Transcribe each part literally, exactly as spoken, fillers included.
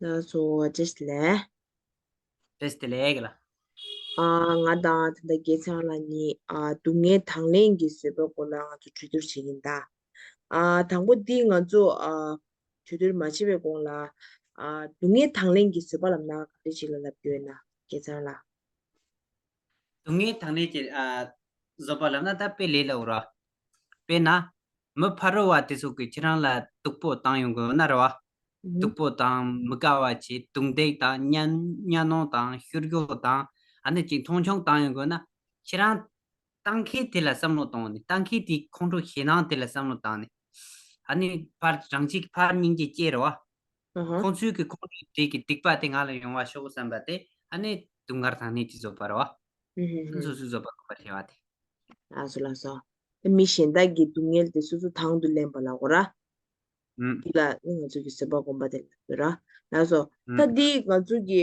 ལགས་སོ། བཀྲ་ཤིས་བདེ་ལེགས། བཀྲ་ཤིས་བདེ་ལེགས་ལ། ཨ། ང་དང་ད་ལྟ་རྒྱལ་མཚན་ལགས་གཉིས། ཨ། སྡུག་བསྔལ་དང་ལེན་གྱི་བཟོད་པའི་སྐོར་ལ་ང་ཚོ་གྲོས་བསྡུར་བྱེད་ཀྱིན་གདའ། ཨ། དང་པོ་འདི་ང་ཚོ། ཨ། གྲོས་བསྡུར་མ་བྱེད་པའི་གོང་ལ། ཨ། སྡུག་བསྔལ་དང་ལེན་གྱི་བཟོད་པ་ལབ་ན་ག་རེ་ཞིག་ལ་ལབ་ཀྱི་ཡོད་ན། རྒྱལ་མཚན་ལགས། སྡུག་བསྔལ་དང་ལེན་གྱི། ཨ། བཟོད་པ་ལབ་ན་ད་དཔེ་ལེ་ལ་འུར་བ། དཔེར་ན། མི་ཕ་རོལ་བ་དེ་ཚོ་གིས་ཁྱེད་རང་ལ་སྡུག་པོ་བཏང་ཡོང་གི་ཡོད་ན་རེད་བ། ཨུ། སྡུག་པོ་དང་མི་དགའ་བ་བྱས། རྡུང་རྡེག་དང་གཉའ་གཉའ་གནོན་དང་བཤུ་གཞོག་དང་། ཨ་ནི་ཅིག་མཐོང་ཆུང་བཏང་ཡོང་གི་ཡོད་ན། ཁྱེད་རང་བཏང་མཁན་དེ་ལ་བསམ་བློ་གཏོང་ནས། བཏང་མཁན་དེའི་ཁོང་ཁྲོ་ཞེད་སྣང་དེ་ལ་བསམ་བློ་བཏང་ནས། ཨ་ནི་ཕར་རང་གཅིག་ཕར་སྙིང་རྗེ་སྐྱེ་རེད་བ། ཨ་ཧ། ཁོང་ཚོའི་གི་ཁོང་ཁྲོ་དེ་གི་སྡིག་པ་དེ་ང་ལ་ཡོང་བ་ཤོག་བསམ་པ་དེ། ཨ་ནི་སྡུག་བསྔལ་དང་ལེན་གྱི་བཟོད་པ་རེད་བ། ཨུ་ཧུ་ཧུ། སོ་སོའི་བཟོད་པ་སྒོམ་པ་བྱེད་པ་དེ། ལགས་སོ་ལགས་སོ། དེ་མི་གཞན་དག་གི་སྡུག་བསྔལ་དེ་སོ་སོ་དང་དུ་ལེན་པ་ལབ་དགོས་ར། ཨུ། འདི་ལ་ནི་ང་ཚོ་གི་བཟོད་པ་སྒོམ་པ་དེ་ལབ་དགོས་ར། ལགས་སོ། ཨུ། ད་འདི་ང་ཚོ་གི་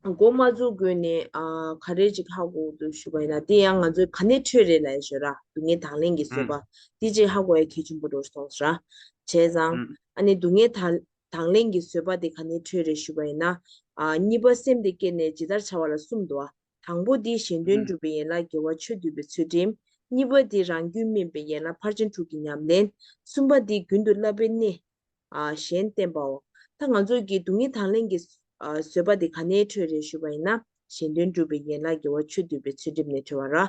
འགོ་མ་བཙུགས་གོང་ནས། ཨ། ག་རེ་ཅིག་ཧ་གོ་འདུག་ཞུས་པ་ཡིན་ན། དེ་ཡང་ང་ཚོས་ག་ནས་འཕྲོས་རེད་ལབ་ཡ་ཞོར་ར། སྡུག་བསྔལ་དང་ལེན་གྱི་བཟོད་པ། ཨུ། དེ་ཅིག་ཧ་གོ་ཡ་གལ་ཆེན་པོ་འདྲ་སོང་ར། བྱས་ཙང་། ཨུ། ཨ་ནི་སྡུག་བསྔལ་དང་དང་ལེན་གྱི་བཟོད་པ་དེ་ག་ནས་འཕྲོས་རེད་ཞུས་པ་ཡིན་ན། ཨ། གཉིས་པ་སེམས་དེ་བསྐྱེད་ནས་ཇི་ལྟར་བྱ་བ་ལ་གསུམ་འདུག་ཨ། དང་པོ་དེ་གཞན་དོན་སྒྲུབ་པའི་ཡན་ལག་དགེ་བ་ཆོས་སྡུད་པའི་ཚུལ་ཁྲིམས། གཉིས་པ་དེ་རང་རྒྱུད་སྨིན་པའི་ཡན་ལག་ཕར་ཕྱིན་དྲུག་གི་ཉམས་ལེན། གསུམ་པ་དེ་རྒྱུན་དུ་བསླབ་པའི་གནས། ཨ། གཞན་བསྟེན་པའོ། ད་ང་ཚོ་གི་སྡུག་བསྔལ་དང་ལེན་གྱི། ཨ། བཟོད་པ་དེ་ག་ནས་འཕྲོས་རེད་ཞུས་པ་ཡིན་ན། གཞན་དོན་སྒྲུབ་པའི་ཡན་ལག་དགེ་བ་ཆོས་སྡུད་པའི་ཚུལ་ཁྲིམས་ནས་འཕྲོས་པ་ར།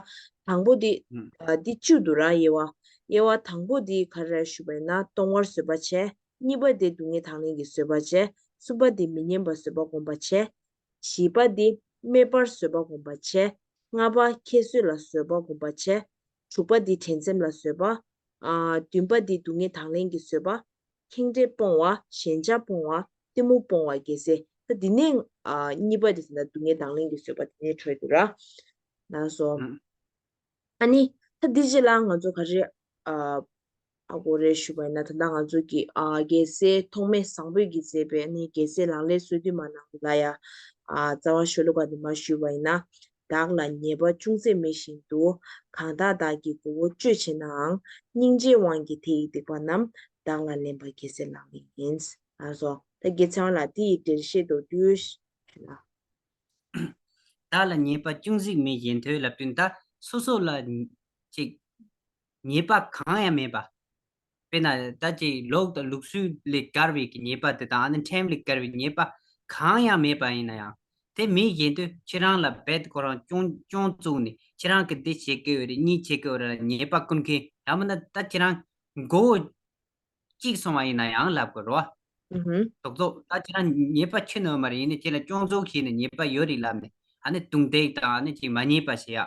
དང་པོ་དེ། ཨ། དེ་བཅུ་འདུག་ར། དབྱེ་བ། དབྱེ་བ་དང་པོ་དེ་ག་རེ་རེད་ཞུས་པ་ཡིན་ན། གཏོང་བར་བཟོད་པ་བྱས། གཉིས་པ་དེ་སྡུག་བསྔལ་དང་ལེན་གྱི་བཟོད་པ་བྱས། གསུམ་པ་དེ་མི་སྙན་པར་བཟོད་པ་སྒོམ་པ་བྱས། བཞི་པ་དེ་སྨད་པར་བཟོད་པ་སྒོམ་པ་བྱས། ལྔ་པ་ཁྱད་གསོད་ལ་བཟོད་པ་སྒོམ་པ་བྱས། དྲུག་པ་དེ་འགྲན་སེམས་ལ་བཟོད་པ། ཨ། བདུན་པ་དེ་སྡུག་བསྔལ་དང་ལེན་གྱི་བཟོད་པ། ཁེངས་དྲེགས་སྤོང་བ། ཞེན་ཆགས་སྤོང་བ། གཏི་མུག་སྤོང་བ་བརྒྱད་ཟེར། ད་འདི་ནས། ཨ། གཉིས་པ་དེ་ཟེར་ན་སྡུག་བསྔལ་དང་ལེན་གྱི་བཟོད་པ་དེ་ནས་འཕྲོས་འདུག་ར། ལགས་སོ། ཨ་ནི་ད་འདི་རྗེས་ལ་ང་ཚོ་ག་རེ། ཨ། ཧ་གོ་རེད་ཞུས་པ་ཡིན་ན། ད་ལྟ་ང་ཚོ་གི། ཨ། རྒྱལ་སྲས་ཐོགས་མེད་བཟང་པོས་ཀྱིས་མཛད་པའི་ནི་རྒྱལ་སྲས་ལག་ལེན་སོ་བདུན་མ་ནང་ལ་ཡ། ཨ། རྩ་བ་ཤོ་ལོ་ཀ་འདི་མར་ཞུས་པ་ཡིན་ན། བདག་ལ་ཉེས་པ་ཅུང་ཟད་མེད་བཞིན་དུ། གང་དག་བདག་གི་མགོ་བོ་གཅོད་བྱེད་ནའང་། སྙིང་རྗེའི་དབང་གིས་དེ་ཡི་སྡིག་པ་རྣམས། བདག་ལ་ལེན་པ་རྒྱལ་སྲས་ལག་ལེན་ཡིན། ལགས་སོ། ད་རྒྱལ་མཚན་ལགས་དེ་ཡི་འགྲེལ་བཤད་མདོར་བསྡུས་ཞུས་ན། བདག་ལ་ཉེས་པ་ཅུང་ཟད་མེད་བཞིན་དུ་ལབ་དུས། ད་སོ་སོ་ལ་ཅིག་ཉེས་པ་གང་ཡང་མེད་པ། དཔེར་ན་ད་ཅིག་ལོག་དང་ལུགས་སྲོལ་ལས་བཀར་བའི་གི་ཉེས་པ་དེ་དང་། ཨ་ནི་ཁྲིམས་ལས་བཀར་བའི་ཉེས་པ་གང་ཡང་མེད་པ་ཡིན་ན་ཡང་། དེ་མེད་བཞིན་དུ་ཁྱེད་རང་ལ་རྦད་ཁོ་རང་སྐྱོན་སྐྱོན་བཙུགས་ནས། ཁྱེད་རང་གིས་འདི་བྱེད་ཀྱི་ཡོད་རེད། གཉིས་བྱེད་ཀྱི་ཡོད་རེད་ལབ་ཉེས་པ་བསྐུར་མཁན། ཡང་མིན་ན་ད་ཁྱེད་རང་མགོ་བོ་གཅིག་སོང་བ་ཡིན་ན་ཡང་ལབ་དགོས་རེད་བ། ཨུ་ཧུ། རྡོག་རྡོག་ད་ཁྱེད་རང་ཉེས་པ་ཆེ་ནོ་མ་རེད། ཡིན་ནའི་ཁྱེད་ལ་སྐྱོན་འཛུགས་བྱས་ནས་ཉེས་པ་ཡོད་རེད་ལབ་ནས། ཨ་ནི་རྡུང་རྡེག་དང་། ཨ་ནི་ཅིག་མ་ཉེས་པ་བྱེད་ཡ།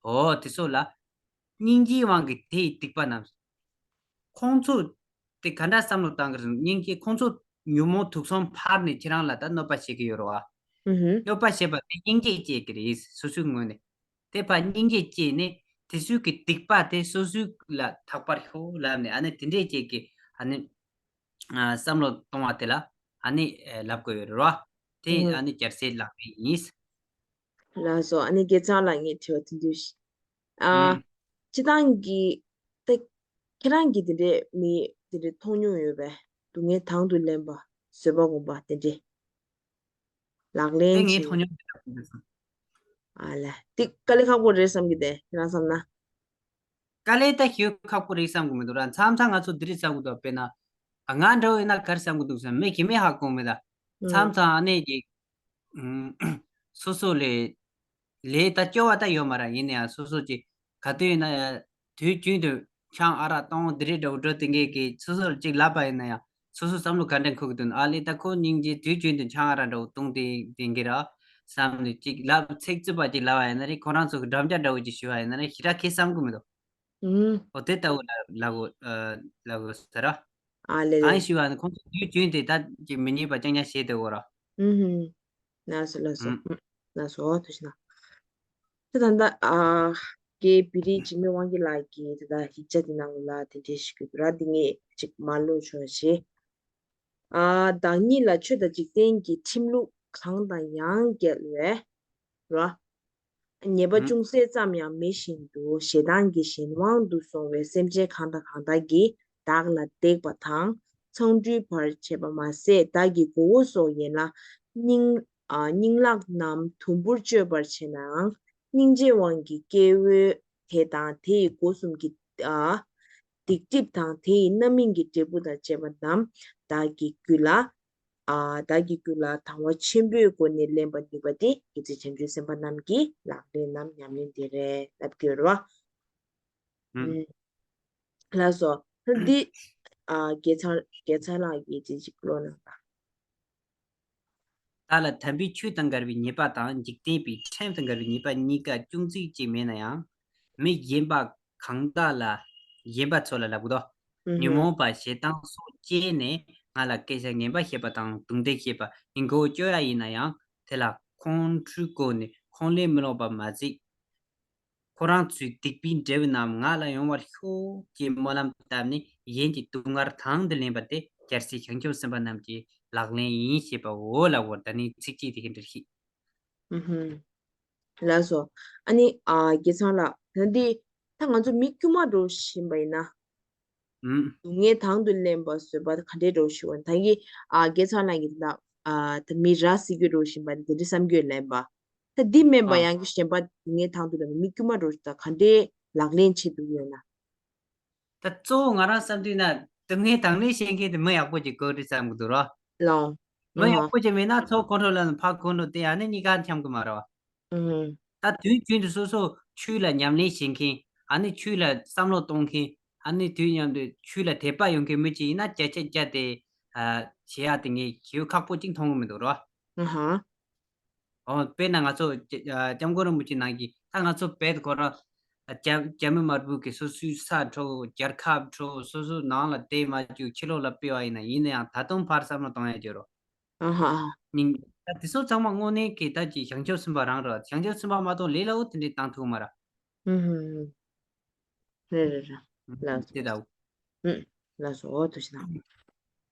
འོ་དེ་ཚོ་ལ། སྙིང་རྗེའི་དབང་གིས་དེ་ཡི་སྡིག་པ་རྣམས། ཁོང་ཚོ་དེ་ག་འདྲ་བསམ་བློ་བཏང་གི་རེད། སྙིང་རྗེ། ཁོང་ཚོ་ཉོན་མོངས་དུག་གསུམ་འཕར་ནས་ཁྱེད་རང་ལ་ད་གནོད་པ་བྱེད་ཀྱི་ཡོད་རེད་བ། ཨུ་ཧུ། གནོད་པ་བྱེད་པ་དེ་སྙིང་རྗེ་སྐྱེ་གི་རེད། སོ་སོའི་ངོས་ནས། དེ་ཕར་སྙིང་རྗེ་སྐྱེས་ནས་དེ་ཚོའི་གི་སྡིག་པ་དེ་སོ་སོའི་ལ་དག་པར་ཤོག་ལབ་ནས། ཨ་ནི་དེ་འདྲས་ཅིག་གི། ཨ་ནི་ཨ། བསམ་བློ་གཏོང་བ་དེ་ལ། ཨ་ནི་ཨ། ལབ་དགོས་ཡོད་རེད་བ། དེ། ཨུ། ཨ་ནི་རྒྱལ་སྲས་ལག་ལེན་ཡིན། ལགས་སོ། ཨ་ནི་རྒྱལ་མཚན་ལགས་ངས་དྲི་བ་དེ་འདྲ་ཞིག་ཨ། ཨུ། སྤྱིར་བཏང་གི་ད་ཁྱེད་རང་གིས་དེ་འདྲས་མི་དེ་འདྲས་མཐོང་མྱོང་ཡོད་པས། སྡུག་བསྔལ་དང་དུ་ལེན་པ། བཟོད་པ་སྒོམ་པ་དེ་འདྲས། ལག་ལེན་དེ་ངས་བྱེད། མཐོང་མྱོང་མེད་པ་དེ་འདྲ་སོང་། ཨ་ལ། དེ་དཀའ་ལས་ཁག་པོ་རེད་བསམ་གྱི། དེ་ཁྱེད་རང་བསམ་ན། དཀའ་ལས་ད་ཞེ་པོ་ཁག་པོ་རེད་བསམ་གྱི་མི་འདུག་ར། མཚམས་མཚམས་ང་ཚོ་འདི་རེད་བསམ་གྱི་འདུག་དཔེར་ན། ཨ། ང་འདྲ་བོ་ཡིན་ན་ག་རེ་བསམ་གྱི་འདུག་ཟེར་ན། མི་གཞན་མས་ཧ་གོ་མེད་ད། ཨུ། མཚམས་མཚམས་ཨ་ནི་ཅིག་ཨུམ། སོ་སོ་ལས་ལས་ད་སྐྱོ་བ་ད་ཡོད་མ་རེད། ཡིན་ནའང་སོ་སོ་ཅིག་ག་དུས་ཡིན་ན་ཡང་དུས་རྒྱུན་དུ་ཆང་ཨ་རག་གཏོང་། དེ་རེད་འདྲ་བོ་འགྲོ། དེ་འགས་ཀྱི་སོ་སོར་ཅིག་ལབ་པ་ཡིན་ན་ཡང་། སོ་སོ་བསམ་བློ་ག་འདྲ་འཁོར་གྱི་འདུག་ཨ་ལས་ད་ཁོ་སྙིང་རྗེ། དུས་རྒྱུན་དུ་ཆང་ཨ་རག་འདྲ་བོ་གཏོང་དེ་དེ་འགས་ར་བསམ་ནས་ཅིག་ལབ། ཚིག་རྩུབ་པ་ཅིག་ལབ་པ་ཡིན་ན་རེད། ཁོ་རང་ཚོ་གི་འགྲམ་ལྕག་འདྲ་བོ་ཅིག་གཞུ་བ་ཡིན་ན་རེད། ཞེ་དྲག་ཁེ་བསམ་གྱི་མི་འདུག་ཨུམ། འོ་དེ་ལྟ་བུ་ལ་ལབ་དགོས། ཨ། ལབ་དགོས་ཟེར་ར། ཨ་ལེ་ལེ། གང་ཞུ་བ་ནི་ཁོང་ཚོ་དུས་རྒྱུན་དེ་ད་ཅིག་མི་ཉན་པ་རྐྱང་རྐྱང་བྱེད་བསྡད་ཡོད་ར། ཨུམ་ཧུམ། ལགས་སོ་ལགས་སོ། ཨུམ། ལགས་སོ། ཐུགས་རྗེ་གནང་། ད་ད་ལྟ་ཨ་རྒན་བི་རི་འཇིགས་མེད་དབང་རྒྱལ་ལགས་ཀྱིས་ད་ལྟ་ཡིག་ཆ་འདི་ནང་ལ་དེ་འདྲས་ཞིག་ཡོད་ར། འདི་ངས་ཅིག་མར་ཀློག་ཆོག་ཞེས། ཨ། བདག་ཉིད་ལ་ཆོས་དང་འཇིག་རྟེན་གྱི་ཁྲིམས་ལུགས་གང་དང་ཡང་འགལ་བའི་ར། ཉེས་པ་ཨུམ། ཅུང་ཟད་ཙམ་ཡང་མེད་བཞིན་དུ་ཞེ་སྡང་གི་གཞན་དབང་དུ་སོང་བའི་སེམས་ཅན་གང་དང་གང་དག་གིས་བདག་ལ་བརྡེག་པ་དང་ མཚང་འབྲུའི་བར་བྱེད་པ་མ་ཟད། བདག་གི་མགོ་བོ་སོགས་ཡན་ལག་སྙིང་། ཨ། སྙིང་ལག་རྣམས་དུམ་བུར་གཅོད་པར་བྱེད་ནའང་། སྙིང་རྗེའི་དབང་གིས་སྐྱེ་བོ་དེ་དང་དེ་ཡི་སྒོ་གསུམ་གྱི། ཨ། སྡིག་སྒྲིབ་དང་དེ་ཡི་རྣམ་སྨིན་གྱི་འབྲས་བུ་དང་བཅས་པ་རྣམས་བདག་གི་རྒྱུད་ལ། ཨ། བདག་གི་རྒྱུད་ལ་དང་བ་ཆེན་པོའི་སྒོ་ནས་ལེན་པར་ནུས་པ་དེ་རྗེ་བཙུན་བྱང་ཆུབ་སེམས་དཔའ་རྣམས་ཀྱི་ལག་ལེན་ནམ་ཉམས་ལེན་དེ་རེད་ལབ་ཀྱི་ཡོད་རེད་བ། ཨུམ། ལགས་སོ། འདི། ཨ། དགེ་ཚང་། དགེ་ཚང་ལགས་ཀྱིས་ཅིག་ཅིག་ཀློག་གནང་དང་། བདག་ལ་དམ་པའི་ཆོས་དང་འགལ་བའི་ཉེས་པ་དང་། འཇིག་རྟེན་པའི་ཁྲིམས་དང་འགལ་བའི་ཉེས་པ་གཉིས་ཀ་ཅུང་ཟད་ཅིག་མེད་ན་ཡང་། མི་གཞན་པ་གང་དག་ལ། གཞན་པ་ཚོ་ལ་ལབ་དགོས་དོ། ཨུ་ཧུམ། ཉོན་མོངས་པ་ཞེ་སྡང་སོགས་སྐྱེས་ནས་ང་ལ་སྐད་ཆ་ངན་པ་བཤད་པ་དང་རྡུང་རྡེག་བྱེད་པ་ཡིན་མགོ་བོ་གཅོད་ཡ་ཡིན་ན་ཡང་དེ་ལ་ཁོང་ཁྲོའི་སྒོ་ནས་ཁོང་ལས་མི་ལོག་པ་མ་གཟིགས། ཁོ་རང་ཚོའི་སྡིག་པའི་འབྲས་བུ་རྣམས་ང་ལ་ཡོང་བར་ཤོག་ཅེས་སྨོན་ལམ་བཏབ་ནས་གཞན་གྱི་སྡུག་བསྔལ་དང་དུ་ལེན་པ་དེ་རྒྱལ་སྲས་བྱང་ཆུབ་སེམས་དཔའ་རྣམས་ཀྱི་ལག་ལེན་ཡིན་ཞེས་པའོ་ལབ་པར། ད་ནི་ཚིགས་བཅད་དེ་གའི་འགྲེལ་བཤད། ཨུ་ཧུམ། ལགས་སོ། ཨ་ནི། ཨ། དགེ་ཚང་ལགས། ད་འདི་ད་ང་ཚོ་མི་དཀྱུས་མ་འདྲ་བོ་ཞིག་ཡིན་པ་ཡིན་ན། ཨུམ། སྡུག་བསྔལ་དང་དུ་ལེན་པ་བཟོད་པ་ག་འདྲའི་འདྲ་བོ་ཞིག་ཡོད་ན། ད་གིན། ཨ། དགེ་ཚང་ལགས་ཀྱིས་ད། ཨ། ད་མི་ར་བཟི་རྒྱུ་འདྲ་བོ་ཞིག་ཡིན་པ་ནི་དེ་འདྲའི་བསམ་རྒྱུ་ཡོད་ལབ་ཡིན་པ། ད་འདི་མིན་པ། ཨ། ཡང་གཞན་པ་སྡུག་བསྔལ་དང་དུ་ལེན་པ་མི་དཀྱུས་མ་འདྲ་བོ་ཞིག་ད་ག་འདྲའི་ལག་ལེན་བྱེད་ཐུབ་ཀྱི་ཡོད་ན། ད་གཙོ་བོ་ང་རང་བསམ་དུས་ན་སྡུག་བསྔལ་དང་ལེན་བྱེད་མཁན་དེ་མི་ཡག་པོ་ཅིག་དགོས་རེད་བསམ་གྱི་འདུག་རོ། ལགས། མི་ཡག་པོ་ཅིག་མེད་ན་ཚུར་ཁོང་ཁྲོ་ལངས་ནས་ཕར་ཁོང་ཁྲོ་དེ་ཨ་ནི་གཉིས་ཀ་འཆམ་གི་མ་རེད་བ། ཨུ་ཧུམ། ད་དུས་རྒྱུན་དུ་སོ་སོ་ཆོས་ལ་ཉམས་ལེན་བྱེད་མཁན། ཨ་ནི་ཆོས་ལ་བསམ་བློ་གཏོང་མཁན། ཨ་ནི་དུས་མཉམ་དུ་ཆོས་ལ་དད་པ་ཡོད་མཁན་མི་གཅིག་ཡིན་ན་བརྒྱ་ཆ་བརྒྱ་དེ། ཨ། བྱེད་ཡ་དེ་ངས་ཞེ་པོ་ཁག་པོ་གཅིག་མཐོང་གི་མི་འདུག་རོ། ཨ་ཧ། ཨོ། དཔེར་ན་ང་ཚོ་སྐྱབས་མགོན་རིན་པོ་ཆེ་ནང་གི་ད་ང་ཚོ་བོད་ཁོ་རང་རྒྱ་རྒྱ་མི་དམར་པོ་གི་སོ་སོའི་ས་འཕྲོག་རྒྱལ་ཁབ་འཕྲོག་སོ་སོ་ནང་ལ་བསྡད་མ་བཅུག་ཕྱི་ལོགས་ལ་སྤེལ་བ་ཡིན་ན། ཡིན་ན་ཡང་ད་དུང་ཕར་བསམ་བློ་གཏོང་ཡ་ཡོད་རོ། ཨ་ཧ། ཨ། ཉིན། ད་དེ་ཚོ་ཚང་མ་དངོས་གནས་ཀྱི་ད་ཀྱི་བྱང་ཆུབ་སེམས་དཔའ་རང་རེད། བྱང་ཆུབ་སེམས་དཔའ་མ་གཏོགས་ལས་སླ་བོ་དེ་འདྲས་བཏང་ཐུབ་མ་རེད། ཨུ་ཧུམ། རེད་རེད་རེད། ལགས་སོ། དེ་ལྟ་བུ། ཨུ། ལགས་སོ། འོ། ཐུགས་རྗེ་གནང་།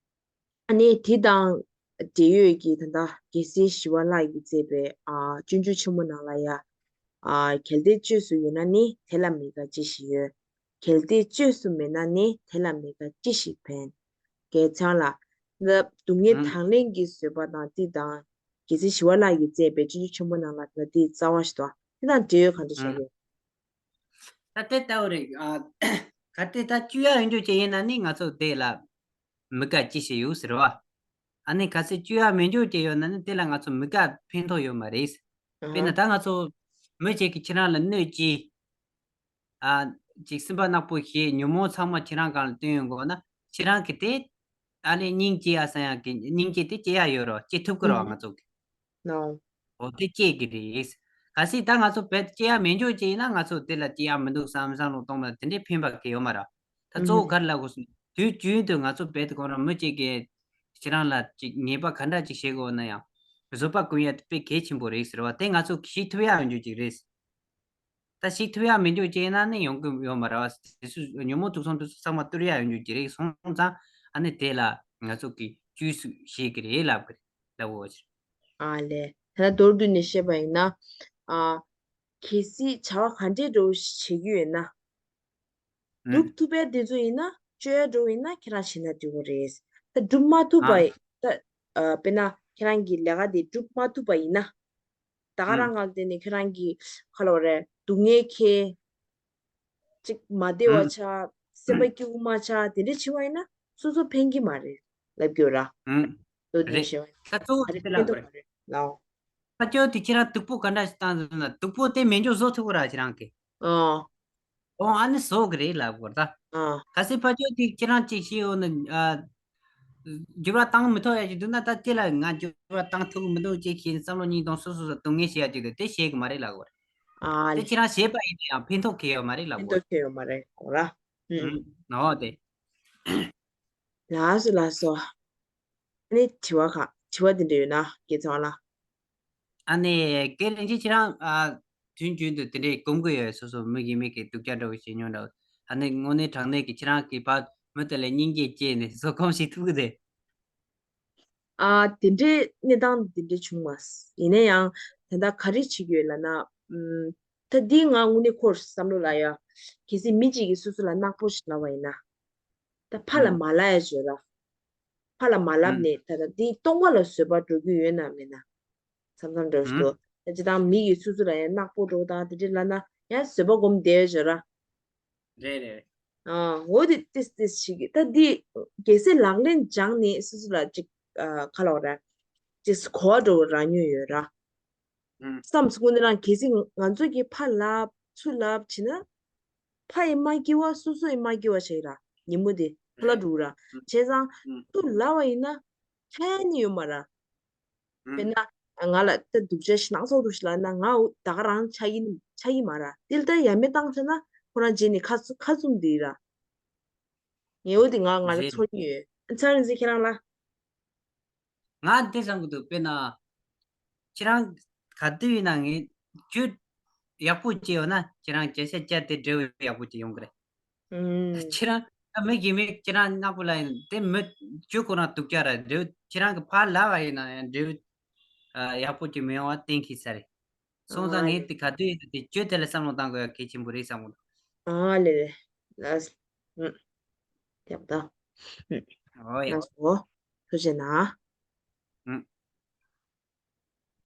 ཨ་ནི་དེ་དང་འབྲེལ་ཡོད་ཀྱི་ད་ལྟ་རྒྱལ་སྲས་ཞི་བ་ལྷ་ཡིས་མཛད་པའི། ཨ། སྤྱོད་འཇུག་ཆེན་མོ་ནང་ལ་ཡ། ཨ། གལ་ཏེ་བཅོས་སུ་ཡོད་ན་ནི་དེ་ལ་མི་དགའ་ཅི་ཞིག་ཡོད། གལ་ཏེ་བཅོས་སུ་མེད་ན་ནི་དེ་ལ་མི་དགའ་ཅི་ཞིག་ཕན། དགེ་ཚང་ལགས། ད་སྡུག་བསྔལ་ཨང་། དང་ལེན་གྱི་བཟོད་པ་དང་འདི་དང་། རྒྱལ་སྲས་ཞི་བ་ལྷ་ཡིས་མཛད་པའི་སྤྱོད་འཇུག་ཆེན་མོ་ནང་ལ་ད་འདི་རྩ་བ་ཞིག་འདུག་དེ་དང་འབྲེལ་ཡོད་ག་འདྲ་བྱས་ཨང་། ཡོད། ད་དེ་ལྟ་བུ་རེད། ཨ། གལ་ཏེ་ད་བཅོས་ཡ་ཡོང་རྒྱུ་ཅིག་ཡིན་ན་ནི་ང་ཚོ་དེ་ལ་མི་དགའ་ཅི་ཞིག་ཡོད་ཟེར་བ། ཨ་ནི་གལ་སྲིད་བཅོས་ཡ་མི་འཇུག་ཅིག་ཡོད་ན་ནི་དེ་ལ་ང་ཚོ་མི་དགའ་ཕན་ཐོགས་ཡོད་མ་རེད། དཔེར་ན་ད་ང་ཚོ་མི་གཅིག་གིས་ཁྱེད་རང་ལ་གནོད་ཅི། ཨ། ཅིག་སེམས་པ་ནག་པོ་བྱས་ཉོན་མོངས་ཚང་མ་ཁྱེད་རང་སྒང་ལ་བཏོན་ཡོང་དགོས་ན་ཁྱེད་རང་གིས་དེ། ཨ་ལས་སྙིང་རྗེ་ཡ་བསམ་ཡག་གི་སྙིང་རྗེ་དེ་སྐྱེ་ཡ་ཡོད་རོ། སྐྱེ་ཐུབ་ཀྱི་རོ། ང་ཚོ་གི། ནོ། འོ་དེ་སྐྱེ་གི་རེད། གལ་སྲིད་ད་ང་ཚོ་བོད་སྐྱེ་ཡ་མེད་འཇོག་ཅིག་ཡིན་ན་ང་ཚོ་དེ་ལ་སྐྱེ་ཡ་མི་འདུག་བསམ་བསམ་བློ་གཏོང་བ་དེ་འདྲའི་ཕན་པ་གི་ཡོད་མ་རེད། ད་གཙོ་བོ་ག་རེ་ལབ་དགོས་སོང་། དུས་རྒྱུན་དུ་ང་ཚོ་བོད་ཁོ་རང་མི་གཅིག་གིས་ཁྱེད་རང་ལ་ཅིག་ཉེས་པ་ག་འདྲ་ཅིག་བྱེད་དགོས་ན་ཡང་བཟོད་པ་སྐུལ་ཡ་དེ་དཔེ་གལ་ཆེན་པོ་རེད་ཟེར་བ་དེ་ང་ཚོ་ཤེས་ཐུབ་ཡ་ཡོང་རྒྱུ་ཅིག་རེད། ད་ཤེས་ཐུབ་ཡ་མི་འཇུག་ཅེ་ན་ནི་ཡོང་གི་ཡོད་མ་རེད་བ། དེ་ཚོ་ཉོན་མོངས་དུག་གསུམ་དེ་ཚོ་ཚང་མ་གཏོར་ཡ་ཡོང་རྒྱུ་ཅིག་རེད། སོང་ཙང་ཨ་ནི་དེ་ལ་ང་ཚོ་གིས་བཅོས་སུ་བྱེད་ཀྱི་རེད་ལབ་ཀྱི་རེད། ལབ་འོ་ཕྱིར། ཨ་ལས། ད་མདོར་བསྡུས་ནས་བཤད་པ་ཡིན་ན། ཨ། གལ་སྲིད་བྱ་བ་ག་འདྲའི་འདྲ་བོ་ཞིག་བྱེད་ཀྱི་ཡོད་ན། ཨུ། སྒྲུབ་ཐུབ་པའི་དེ་ཚོ་ཡིན་ན་བཅོས་ཡ་འདྲ་བོ་ཡིན་ན་ཁྱེད་རང་བྱེད་ན་འགྲིག་གི་རེད། ད་སྒྲུབ་མ་ཐུབ་པ། ཨ། ད། ཨ། དཔེར་ན་ཁྱེད་རང་གི་ལས་ཀ་དེ་སྒྲུབ་མ་ཐུབ་པ་ཡིན་ན། ད་ག་རང་ཨང་དེ་ནི་ཁྱེད་རང་གི་ཁ་ལོ་རེ་སྡུག་བསྔལ་ཁྱེར། ཅིག་མ་བདེ་བ་ཨང་ཆགས། སེམས་པ་ཨང་སྐྱིད་པོ་མ་ཆགས། དེ་འདྲ་བྱེད་པ་ཡིན་ན་སོ་སོ་ཕན་གྱི་མ་རེད་ལབ་ཀྱི་ཡོད་ར། ཨང་། དོ་དེ་རེད། བཤད་པ་ཡིན་ད་གཙོ་བོ་ན་དེ་ལ་ཕན་ཐོགས་གོ་མ་རེད་ལའོ། ཕ་ཅོ་དེ་ཁྱེད་རང་སྡུག་པོ་ག་འདྲ་ཞིག་བཏང་ཟེར་ན་སྡུག་པོ་དེ་མེད་འཇོག་བཟོ་ཐུབ་ཀྱི་ར་ཁྱེད་རང་གིས། ཨོ། ཨོ་ཨ་ནི་བཟོ་གི་རེད་ལབ་དགོས་ད། ཨ། གལ་སྲིད་ཕ་ཅོ་དེ་ཁྱེད་རང་ཅིག་ཤེས་ཡོད་ན། ཨ། འགྱུར་བ་བཏང་མི་ཐུབ་ཡ་ཅིག་འདུག་ན་ད་དེ་ལ་ང་འགྱུར་བ་བཏང་ཐུབ་ཀྱི་མི་འདུག་ཅེས་ཁྱེད་བསམ་བློ་གཉིས་གཏོང་། སོ་སོ་སོ་སྡུག་བསྔལ་བྱེད་ཡ་ཅིག་འདུག་དེ་བྱེད་ཀྱི་མ་རེད་ལབ་དགོས་རེད། ཨ་དེ་ལས། ཁྱེད་རང་བྱས་པ་ཡིན་ན་ཡང་ཕན་ཐོགས་གང་ཡང་ཡོད་མ་རེད་ལབ་ཕན་དགོས་ཐོགས་རེད། གང་ཡང་ཡོད་མ་རེད་ལབ་དགོས་ར། ཨུམ། ཨུམ། ཨོ་དེ། ལགས་སོ་ལགས་སོ། ཨ་ནི་དྲི་བ་ག་དྲི་བ་དེ་འདྲ་ཡོད་ན་དགེ་ཚང་ལགས། ཨ་ནི་རྒན་རིན་ཆེན་ཁྱེད་རང་ཨ་དུས་རྒྱུན་དུ་དེ་འདྲའི་སྒོམ་གྱི་ཡོད། སོ་སོ་མི་གིས་མི་གི་སྡུག་ཅག་འདྲ་བོ་བྱེད་མྱོང་འདྲ་བོ། ཨ་ནི་དངོས་གནས་དྲང་གནས་ཀྱི་ཁྱེད་རང་གིས་ཕར་མི་དེ་ལ་སྙིང་རྗེ་སྐྱེས་ནས་སོ་སྒོམ་ཞིག་ཐུབ་ཀྱི་རེད། ཨ་དེ་འདྲའི་གནས་སྟངས་དེ་འདྲ་བྱུང་མ་སོང་། ཡིན་ན་ཡང་ད་ལྟ་ག་རེ་བྱེད་ཀྱི་ཡོད་ལབ་ན། ཨུམ། ད་འདི་ང་དངོས་གནས་ཁོར་བསམ་བློ་ལ་ཡ། གལ་སྲིད་མི་གཅིག་གིས་སོ་སོ་ལ་ནག་པོ་ཞིག་ལབ་པ་ཡིན་ན། ད་ཕར་ལ་ཨུམ། མ་ལབ་ཡ་བྱོས་ར། ཁ་ལ་མ་ལབ་ནས་ད་ལྟ་འདི་སྟོང་པ་ལ་བཟོད་པ་འགྲོ་རྒྱུ་ཡོད་ན་མེད་ན། མཚམས་མཚམས་འདྲ་བོ་ཞིག་འདུག་ད་ཅི་ལྟར་མི་ཡིས་སོ་སོ་ལ་ཡང་ནག་པོ་འགྲོ་དང་དེ་འདྲ་ལབ་ན་ཡང་བཟོད་པ་སྒོམ་བསྡད་ཡོད་ཤག་ར། རེད་རེད། ཨ་འོ་དེ་ཏིས་ཏིས་ཞིག་གིས་ད་འདི་གལ་སྲིད་ལག་ལེན་སྦྱངས་ནས་སོ་སོ་ལ་ཅིག་ཨ་ཁ་ལོག་ར་ཅིག་གོ་བ་འགྲོ་རག་མྱོང་ཡོད་ར། བསམ་སོང་ནི་རང་གལ་སྲིད་ང་ཚོ་གི་ཕ་ལབ་ཚུ་ལབ་བྱས་ན། ཕ་ཡི་མ་སྐྱེ་བ་སོ་སོ་ཡི་མ་སྐྱེ་བ་བྱས་ར་ཉིན་མོ་དེ་ཕ་ལ་འགྲོ་ར་བྱས་ཙང་ཚུ་ལབ་པ་ཡིན་ན་ཕན་ནི་ཡོད་མ་ར། དཔེར་ན་ང་ལ་ད་སྡུག་ཅག་ཞིག་གནང་སོང་འདུག་ཞིག་ལབ་ན་ང་འོ་ད་ག་རང་ཆགས་ཀྱི་ནི་ཆགས་ཀྱི་མ་ར། དེ་ལྟར་ཡ་མེད་བཏང་ཚར་ན་ཁོ་རང་རྗེས་ནས་ཁ་ཚུ་ཁ་བཙུམ་དེ་ར། ངས་འོ་དེ་ང་ང་ལ་རེད། ཚོར་གྱི་ཡོད། ཨ་ཚར་རིན་ཟེར་ཁྱེད་རང་ལ། ང་འདི་བསམ་གི་འདུག་དཔེར་ན། ཁྱེད་རང་ག་དུས་ཡིན་ན་ངས་ཇུས་ཡག་པོ་བྱས་ཡོད་ན་ཁྱེད་རང་བརྗོད་བྱ་བརྒྱ་དེ་འབྲས་བུ་ཡག་པོ་ཅིག་ཡོང་གི་རེད། ཨུམ། ཁྱེད་རང་ད་མི་གི་མི་ཁྱེད་རང་ནག་པོ་ལ་ཡིན་དེ་མི་ཇུས་ཁོ་རང་སྡུག་ཅག་ར་འབྲས་བུ་ཁྱེད་རང་གི་ཕར་ལབ་པ་ཡིན་ན་ཡང་འབྲས་བུ་ཨ་ཡག་པོ་ཅིག་མི་ཡོང་བ་གཏན་འཁེལ་ས་རེད། སོང་ཙང་ཨ་ངས་དེ་ག་དུས་ཡིན་ན་དེ་ཇུས་དེ་ལ་བསམ་བློ་བཏང་དགོས་ཡ་གལ་ཆེན་པོ་རེད་བསམ་གི་འདུག་ཨ་ལེ་ལེ། ལགས། ཨུམ། ཡག་ད། ཨུམ། ཨོ་ཡ། ལགས་སོ། ཐུགས་རྗེ་གནང་།